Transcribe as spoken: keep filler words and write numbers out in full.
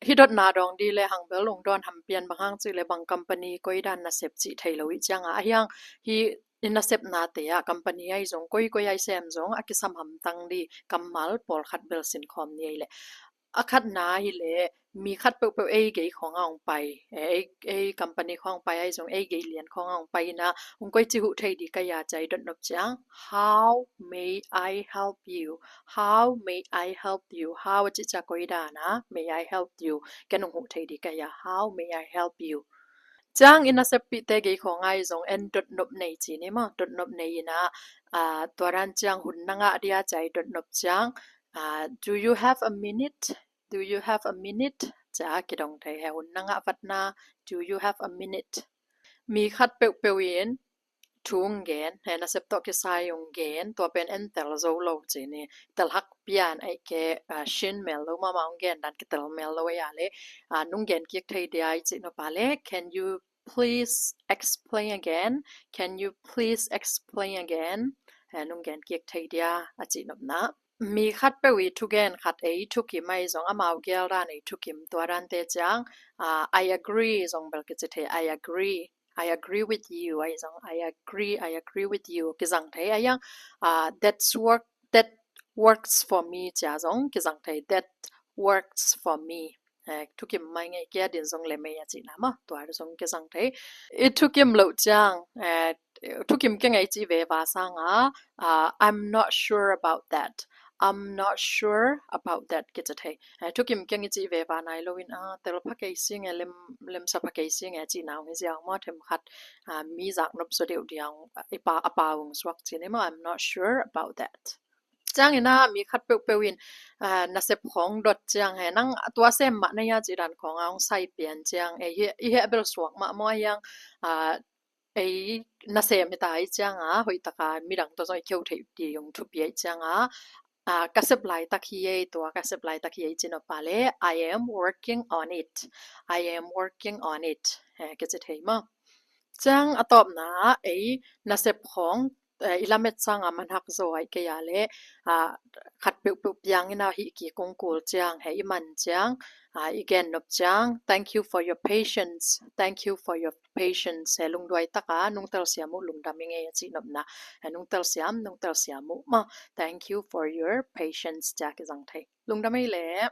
Hih dotna dawng dih le hang bel ong dawn hampian, bang hang cih le bang company koi dan nasep cih thei lo ih cianga, ahiang hih i nasepnate ah company ahi zong, koi koi ahi sem zong a kisam hamtang dih kammal pawlkhat bel sinkhawm ni ei le. A khatna hi le mi khat peuhpeuh ei gei khawng a ong pai, ei, ei company khawng pai ahi zong, ei gei lian khawng a ong pai ina, ong koi ci huh thei dih ka ia cia i dotnop ciang, "How may I help you? How may I help you?" How a cih cia koi dana, "May I help you?" Ken ong huh thei dih ka ia, "How may I help you?" Ciang i naseppihte gei khawng ahi zong en dotnop nei ci ni maw, dotnop nei ina, tua dan ciang hun na ngah dia cia i dotnop ciang, "Do you have a minute? Do you have a minute?" cia kidong thei. He hun na ngah vatna, "Do you have a minute?" Mi khat peuhpeuh in thu ong gen, he nasep tawh kisai ong gen, tua pen en tel zo lo ci ni, tel hak pian aih ke, shin mel lo mahmah ong gen dan kitel mel lo ahi a le, nong gen kik thei dia i cih nop a le, "Can you please explain again? Can you please explain again?" He nong gen kik thei dia a cih nopna. Mi khat peuh i thugen khat ei thukim ahi zong, amau gel dan ei thukim, tua dante ciang, "I agree" zong bel kici thei, "I agree. I agree with you" ahi zong, "I agree, I agree with you" kizang thei. Ahiang, "That's work, that works for me" cia zong kizang thei, "That works for me." Thukim mai ngei kia din zong le mei a cihna maw, tua zong kizang thei. I thukim loh ciang, thukim kei ngei cih veva sanga, "I'm not sure about that. I'm not sure about that" kici thei. Thukim kei ngei cih veva nai lo in, "Tel pha kei si nge, lem, lemsa pha kei si nge" cihna ong hi ziau maw, themkhat mi zak nop zaw deuh dia a pau ong suak ci ni maw, "I'm not sure about that." Ciang ina mi khat peuhpeuh in nasep khawng dot ciang, he nang tua sem mah na ia cih dan khawng a ong sai pian ciang, ei, i heh bel suak mahmah ahiang, ei nasem i ta i cianga, hoih taka midang tawh zong i kheu theih dih ong thupi ahi cianga, "Ka sep laitak hi ei, tua ka sep laitak hi ei" ci nop a le, "I am working on it. I am working on it" kici thei maw. Ciang a tawpna, ei nasep khawng i lamet sanga man hak zaw aih kei a le, khat peuhpeuh piang ina hih kik ong kul ciang, he i man ciang, i gen nop ciang, "Thank you for your patience. Thank you for your patience." He lungduai taka nong telsiam uh, lungdam i ngei a cih nopna. He nong telsiam, nong telsiam uh maw, "Thank you for your patience" cia kizang thei. Lungdam ei le.